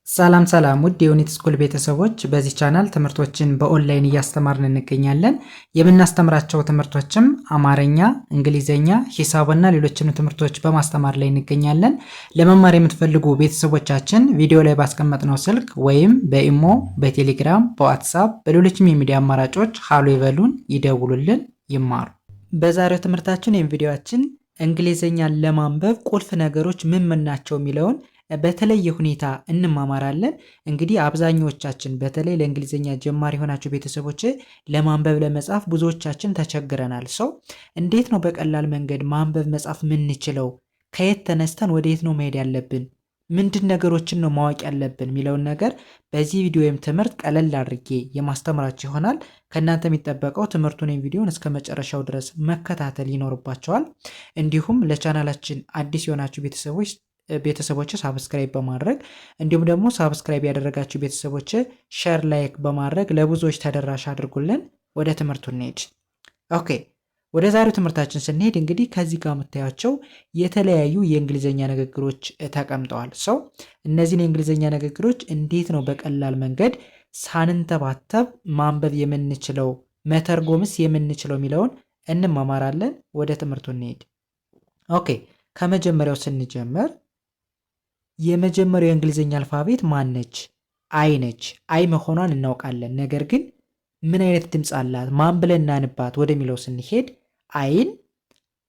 ሰላም ሰላም ውድ የዩኒት ስኩል ቤተሰቦች፣ በዚህ ቻናል ትምህርቶችን በኦንላይን እያስተማርን እንገኛለን። የምናስተምራቸው ትምህርቶችም አማርኛ፣ እንግሊዝኛ፣ ሂሳብና ሌሎችንም ትምህርቶች በማስተማር ላይ እንገኛለን። ለመማር የምትፈልጉ ቤተሰቦቻችን ቪዲዮ ላይ ባስቀመጥነው ስልክ ወይም በኢሞ፣ በቴሌግራም፣ በዋትሳፕ፣ በሌሎችም የሚዲያ አማራጮች ሀሎ ይበሉን፣ ይደውሉልን፣ ይማሩ። በዛሬው ትምህርታችን ወይም ቪዲዮአችን እንግሊዝኛን ለማንበብ ቁልፍ ነገሮች ምን ምን ናቸው የሚለውን በተለየ ሁኔታ እንማማራለን። እንግዲህ አብዛኞቻችን በተለይ ለእንግሊዝኛ ጀማሪ የሆናችሁ ቤተሰቦች ለማንበብ ለመጻፍ ብዙዎቻችን ተቸግረናል። So እንዴት ነው በቀላል መንገድ ማንበብ መጻፍ ምንችለው? ከየት ተነስተን ወደ የት ነው መሄድ ያለብን? ምንድን ነገሮችን ነው ማወቅ ያለብን የሚለውን ነገር በዚህ ቪዲዮ ወይም ትምህርት ቀለል አድርጌ የማስተምራችሁ ይሆናል። ከእናንተ የሚጠበቀው ትምህርቱን ወይም ቪዲዮን እስከ መጨረሻው ድረስ መከታተል ይኖርባችኋል። እንዲሁም ለቻናላችን አዲስ የሆናችሁ ቤተሰቦች subscribe በማድረግ፣ እንዲሁም ደግሞ subscribe ያደረጋችሁ ቤተሰቦች share፣ like በማድረግ ለብዙዎች ተደራሽ አድርጉልን። ወደ ትምህርቱ እንሄድ። Okay፣ ወደ ዛሬው ትምህርታችን ስንሄድ እንግዲህ ከዚህ ጋር የምታያቸው የተለያዩ የእንግሊዝኛ ንግግሮች ተቀምጠዋል። So እነዚህን የእንግሊዝኛ ንግግሮች እንዴት ነው በቀላል መንገድ ሳንንተባተብ ማንበብ የምንችለው፣ መተርጎምስ የምንችለው የሚለውን እንማማራለን። ወደ ትምህርቱ እንሄድ። Okay፣ ከመጀመሪያው ስንጀምር የመጀመሪያው የእንግሊዝኛ alphabet ማን ነች? I ነች። I መሆኗን እናውቃለን። ነገር ግን ምን አይነት ድምፅ አላት? ማን ብለን እናንባት ወደሚለው ስንሄድ I ን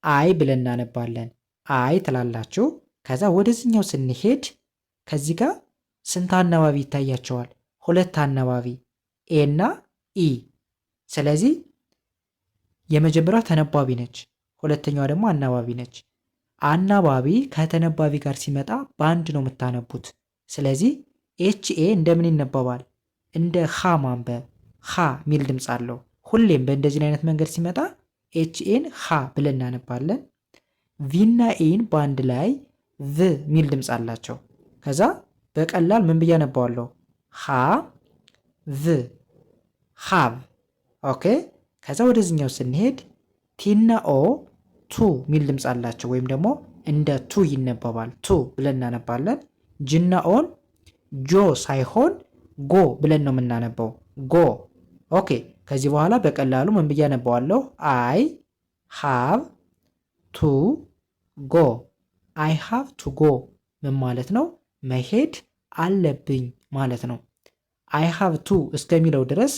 አይ ብለን እናነባለን። I ትላላችሁ። ከዛ ወደዚህኛው ስንሄድ ከዚህ ጋር ስንት አናባቢ ይታያችኋል? ሁለት አናባቢ፣ A እና E። ስለዚህ የመጀመሪያዋ ተነባቢ ነች፣ ሁለተኛዋ ደግሞ አናባቢ ነች። አናባቢ ከተነባቢ ጋር ሲመጣ በአንድ ነው የምታነቡት። ስለዚህ H A እንደምን ይነበባል? እንደ ሀ ማንበብ፣ ሀ ሚል ድምፅ አለው። ሁሌም በእንደዚህ አይነት መንገድ ሲመጣ H A ን ሀ ብለን እናነባለን። V ና E ን በአንድ ላይ ቭ ሚል ድምፅ አላቸው። ከዛ በቀላል ምን ብዬ አነባዋለሁ? ሀ ቭ፣ have። Okay። ከዛ ወደዚህኛው ስንሄድ T ና O ቱ ሚል ድምፅ አላቸው ወይም ደግሞ እንደ ቱ ይነበባል። ቱ ብለን እናነባለን። G ና O ን ጆ ሳይሆን ጎ ብለን ነው የምናነበው። ጎ። Okay። ከዚህ በኋላ በቀላሉ ምን ብዬ አነባዋለሁ? I have to go። I have to go ምን ማለት ነው? መሄድ አለብኝ ማለት ነው። I have to እስከሚለው ድረስ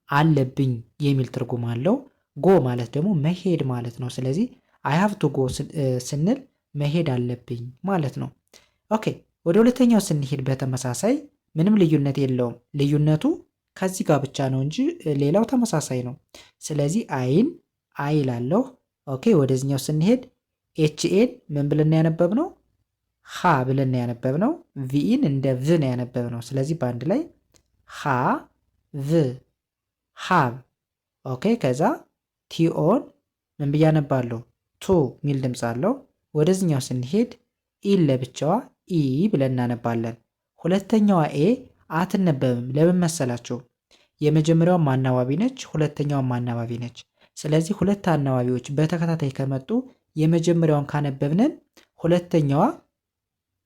አለብኝ የሚል ትርጉም አለው። Go ማለት ደግሞ መሄድ ማለት ነው። ስለዚህ I have to go ስንል መሄድ አለብኝ ማለት ነው። Okay፣ ወደ ሁለተኛው ስንሄድ በተመሳሳይ ምንም ልዩነት የለውም። ልዩነቱ ከዚህ ጋር ብቻ ነው እንጂ ሌላው ተመሳሳይ ነው። ስለዚህ I ን አይ እላለሁ። Okay፣ ወደዚኛው ስንሄድ H A ን ምን ብለን ያነበብነው? ሃ ብለን ያነበብነው። V E ን እንደ ቭ ነው ያነበብነው። ስለዚህ በአንድ ላይ ሃ ቭ፣ have። Okay፣ ከዛ T O ን ምን ብዬ አነባለሁ? ቱ ሚል ድምፅ አለው። ወደዚኛው ስንሄድ E ን ለብቻዋ ኢ ብለን እናነባለን። ሁለተኛዋ A አትነበብም። ለምን መሰላችሁ? የመጀመሪያዋ አናባቢ ነች፣ ሁለተኛዋም አናባቢ ነች። ስለዚህ ሁለት አናባቢዎች በተከታታይ ከመጡ የመጀመሪያውን ካነበብንን ሁለተኛዋ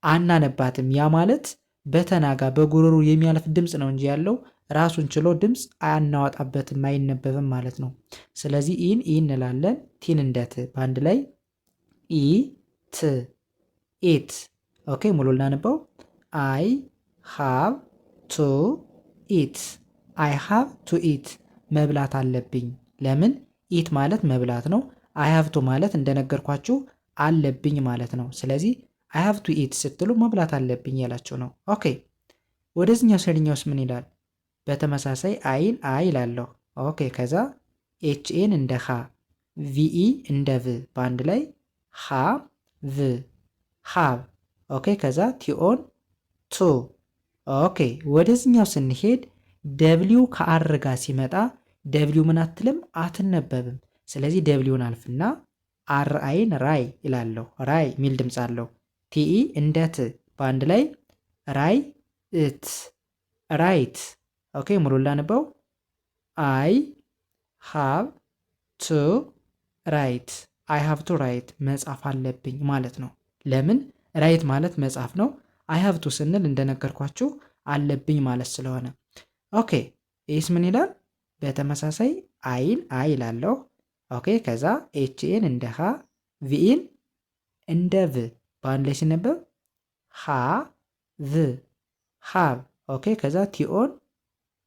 አናነባትም። ያ ማለት በተናጋ በጉሮሮ የሚያልፍ ድምፅ ነው እንጂ ያለው ራሱን ችሎ ድምፅ አናወጣበትም፣ አይነበብም ማለት ነው። ስለዚህ E ን ኢ እንላለን፣ T ን እንደ ት፣ በአንድ ላይ ኢ ት፣ it። Okay፣ ሙሉ እናንበው። I have to eat። I have to eat መብላት አለብኝ። ለምን? Eat ማለት መብላት ነው። I have to ማለት እንደነገርኳችሁ አለብኝ ማለት ነው። ስለዚህ I have to eat ስትሉ መብላት አለብኝ ያላችሁ ነው። Okay፣ ወደዚህኛው ስንሄድኛውስ ምን ይላል? በተመሳሳይ I ን አይ እላለሁ። Okay፣ ከዛ H A ን እንደ ሃ፣ V E እንደ ቭ፣ በአንድ ላይ ሃ ቭ፣ have። Okay፣ ከዛ T O ን ቱ። Okay፣ ወደዚህኛው ስንሄድ W ከ R ጋር ሲመጣ W ምን አትልም፣ አትነበብም። ስለዚህ W ን አልፍና R I ን ራይ እላለሁ። ራይ ሚል ድምፅ አለው። T E እንደ ት፣ በአንድ ላይ ራይ እት፣ write። Okay፣ ሙሉ ላንበው። I have to write። I have to write መጻፍ አለብኝ ማለት ነው። ለምን? Write ማለት መጻፍ ነው። I have to ስንል እንደነገርኳችሁ አለብኝ ማለት ስለሆነ። Okay ይህስ ምን ይላል? በተመሳሳይ I ን አይ ይላለሁ። Okay ከዛ H A ን እንደ ሃ፣ V E ን እንደ ቭ በአንድ ላይ ሲነበብ ሃ ቭ have። Okay ከዛ T O ን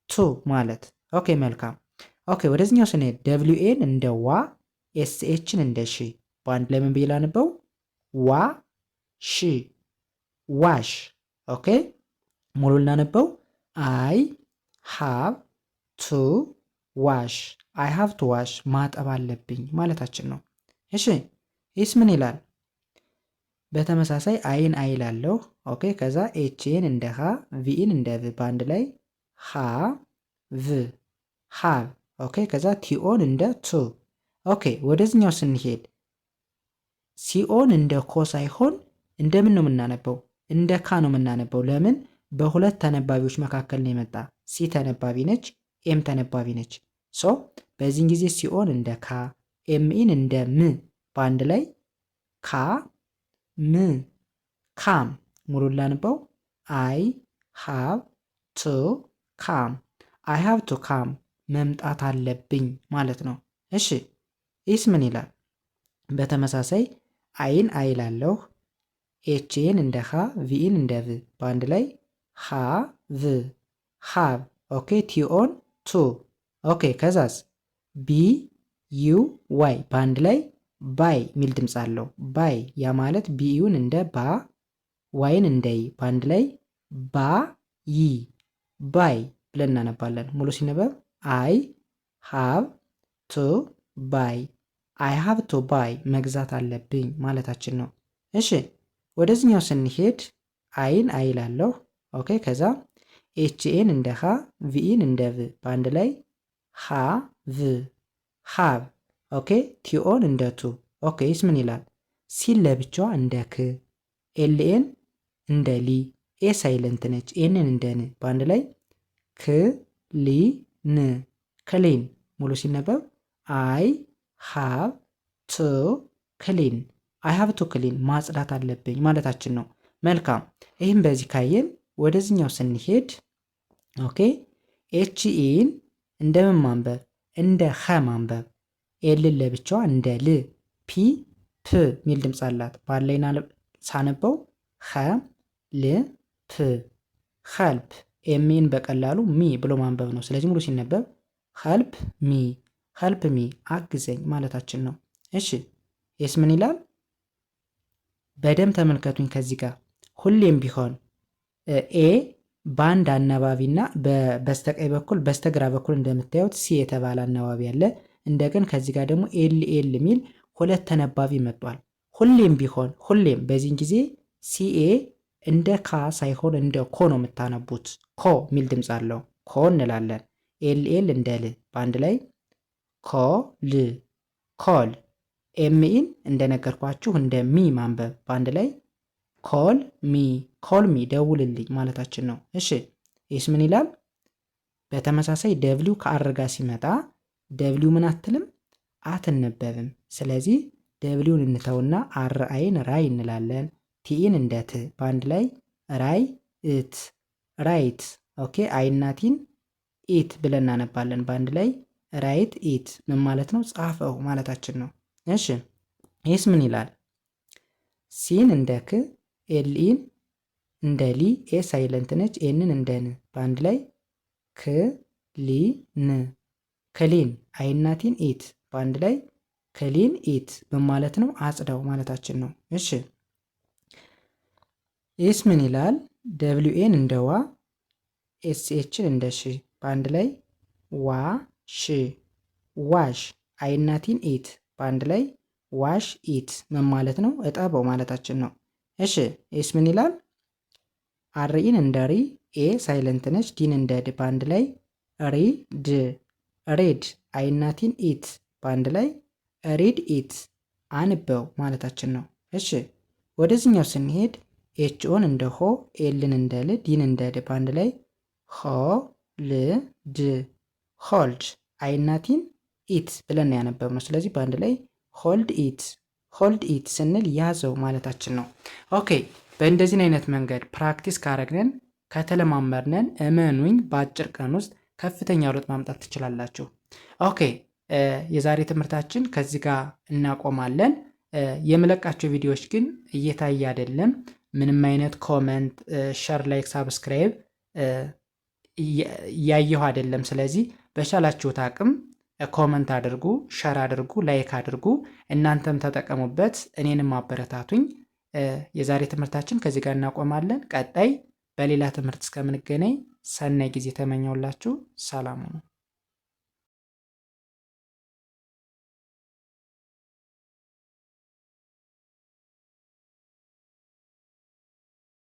to ማለት። Okay መልካም። Okay ወደዚኛው ስንሄድ W A ን እንደ ዋ፣ S H ን እንደ ሺ በአንድ ላይ ምን ብዬ ላነበው? ዋ ሺ wash። Okay ሙሉ እናነበው I have to wash፣ I have to wash ማጠብ አለብኝ ማለታችን ነው። እሺ ይህስ ምን ይላል? በተመሳሳይ I ን አይ እላለሁ። Okay ከዛ H A ን እንደ ሃ፣ V E ን እንደ ቭ በአንድ ላይ ሃ ቭ have። Okay ከዛ T O ን እንደ to። Okay ወደዚኛው ስንሄድ C O ን እንደ ኮ ሳይሆን እንደምን ነው የምናነበው? እንደ ካ ነው የምናነበው። ለምን? በሁለት ተነባቢዎች መካከል ነው የመጣ። C ተነባቢ ነች፣ M ተነባቢ ነች። So በዚህን ጊዜ C O ን እንደ ካ፣ M E ን እንደ ም በአንድ ላይ ካ ም come። ሙሉ ላንበው I have to come፣ I have to come መምጣት አለብኝ ማለት ነው። እሺ ይህስ ምን ይላል? በተመሳሳይ I ን አይ እላለሁ፣ H A ን እንደ ሃ፣ V E ን እንደ ቭ በአንድ ላይ ሃ ቭ have። Okay T O ን to። Okay ከዛስ B U Y በአንድ ላይ ባይ የሚል ድምፅ አለው። ባይ ያ ማለት B U ን እንደ ባ፣ Y ን እንደ ይ በአንድ ላይ ባ ይ buy ብለን እናነባለን። ሙሉ ሲነበብ I have to buy፣ I have to buy መግዛት አለብኝ ማለታችን ነው። እሺ ወደዚህኛው ስንሄድ I ን አይ እላለሁ። Okay ከዛ H A ን እንደ ሃ፣ V E ን እንደ ቭ በአንድ ላይ ሃ ቭ have። Okay T O ን እንደ to። Okay ይስ ምን ይላል? C ን ለብቻዋ እንደ ክ፣ L A ን እንደ ሊ፣ A silent ነች፣ N ን እንደ ን በአንድ ላይ ክ ሊ ን clean። ሙሉ ሲነበብ I have to clean፣ I have to clean ማጽዳት አለብኝ ማለታችን ነው። መልካም ይህም በዚህ ካየን ወደዚህኛው ስንሄድ okay H E ን እንደምን ማንበብ? እንደ ኸ ማንበብ። L ን ለብቻዋ እንደ ል፣ P ፕ የሚል ድምፅ አላት። በአንድ ላይ ሳነበው ኸ ል ፕ help። M E ን በቀላሉ ሚ ብሎ ማንበብ ነው። ስለዚህ ሙሉ ሲነበብ help me፣ help me አግዘኝ ማለታችን ነው። እሺ ይህስ ምን ይላል? በደንብ ተመልከቱኝ። ከዚህ ጋር ሁሌም ቢሆን A በአንድ አናባቢና በስተቀኝ በኩል በስተግራ በኩል እንደምታዩት C የተባለ አናባቢ አለ። እንደገን ከዚህ ጋር ደግሞ L L የሚል ሁለት ተነባቢ መጥቷል። ሁሌም ቢሆን ሁሌም በዚህን ጊዜ CA እንደ ካ ሳይሆን እንደ ኮ ነው የምታነቡት። ኮ የሚል ድምፅ አለው። ኮ እንላለን። L L እንደ ል በአንድ ላይ ኮ ል call። M E ን እንደነገርኳችሁ እንደ ሚ ማንበብ በአንድ ላይ call me፣ call me ደውልልኝ ማለታችን ነው። እሺ ይህስ ምን ይላል? በተመሳሳይ W ከ R ጋር ሲመጣ W ምን አትልም፣ አትነበብም። ስለዚህ W ን እንተውና R I ን ራይ እንላለን። T E ን እንደ ት በአንድ ላይ ራይ እት write። Okay I ና T ን ኢት ብለን እናነባለን። በአንድ ላይ write it ምን ማለት ነው? ጻፈው ማለታችን ነው። እሺ ይህስ ምን ይላል? C ን እንደ ክ፣ L E ን እንደ ሊ፣ A silent ነች፣ N ን እንደ ን በአንድ ላይ ክ ሊ ን clean። I ና T ን it በአንድ ላይ clean it ምን ማለት ነው? አጽዳው ማለታችን ነው። እሺ ይህስ ምን ይላል? W A ን እንደ ዋ፣ S H ን እንደ ሽ በአንድ ላይ ዋ ሽ wash። I ና T ን it በአንድ ላይ wash it ምን ማለት ነው? እጠበው ማለታችን ነው። እሺ ይህስ ምን ይላል? R E ን እንደ ሪ፣ A silent ነች፣ D ን እንደ ድ በአንድ ላይ ሪ ድ read። I ና T ን it በአንድ ላይ read it አንበው ማለታችን ነው። እሺ ወደዚህኛው ስንሄድ H O ን እንደ ሆ፣ L ን እንደ ል፣ D ን እንደ ድ በአንድ ላይ ሆ ል ድ hold። I ና T ን it ብለን ያነበብነው። ስለዚህ በአንድ ላይ hold it፣ hold it ስንል ያዘው ማለታችን ነው። Okay። በእንደዚህ አይነት መንገድ practice ካረግነን፣ ከተለማመድነን፣ እመኑኝ በአጭር ቀን ውስጥ ከፍተኛ ለውጥ ማምጣት ትችላላችሁ። Okay፣ የዛሬ ትምህርታችን ከዚህ ጋር እናቆማለን። የምለቃቸው ቪዲዮዎች ግን እየታየ አይደለም። ምንም አይነት comment፣ share፣ like፣ subscribe እያየሁ አይደለም። ስለዚህ በቻላችሁት አቅም comment አድርጉ፣ share አድርጉ፣ like አድርጉ። እናንተም ተጠቀሙበት፣ እኔንም አበረታቱኝ። የዛሬ ትምህርታችን ከዚህ ጋር እናቆማለን። ቀጣይ በሌላ ትምህርት እስከምንገናኝ ሰናይ ጊዜ ተመኘሁላችሁ። ሰላም ሁኑ።